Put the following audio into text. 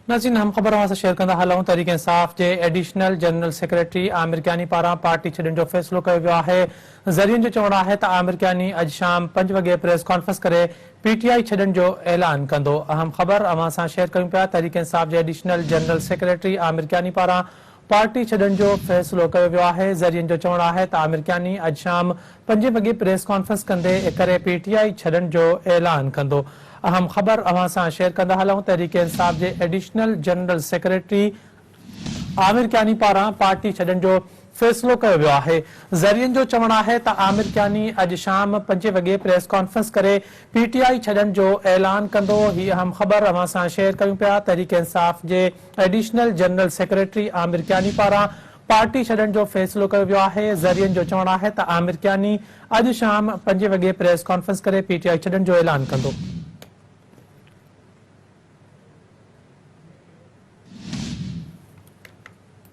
ناظرين اهم خبر اوهان سان شيئر ڪندا هلون تحريڪ انصاف جي additional general secretary Amir Kayani پاران پارٽي ڇڏڻ جو فيصلو ڪيو ويو آهي ذريعن جو چوڻ آهي ته عامر ڪياني اڄ شام پنج وڳي پريس ڪانفرنس ڪري پي ٽي آء ڇڏڻ جو اعلان ڪندو اهم خبر اوهان سان شيئر ڪيون پيا تحريڪ انصاف جي additional general secretary Amir Kayani پاران پارٽي ڇڏڻ جو فيصلو ڪيو ويو آهي، ذريعن جو چوڻ آهي ته عامر ڪياني اڄ شام پنجين وڳي پريس ڪانفرنس ڪندي ڪري پي ٽي آء ڇڏڻ جو اعلان ڪندو. اهم خبر اوهان سان شيئر ڪندا هلون تحريڪ انصاف جي additional general secretary Amir Kayani پاران پارٽي ڇڏڻ جو فيصلو ڪيو ويو آهي، ذريعن جو چوڻ آهي ته عامر ڪياني اڄ شام پنجين وڳي پريس ڪانفرنس ڪري پي ٽي آء ڇڏڻ جو اعلان ڪندو، هي اهم خبر اوهان سان شيئر ڪيون پيا تحريڪ انصاف جي additional general secretary Amir Kayani پاران پارٽي ڇڏڻ جو فيصلو ڪيو ويو آهي، ذريعن جو چوڻ آهي ته عامر ڪياني اڄ شام پنجين وڳي پريس ڪانفرنس ڪري پي ٽي آء ڇڏڻ جو اعلان ڪندو.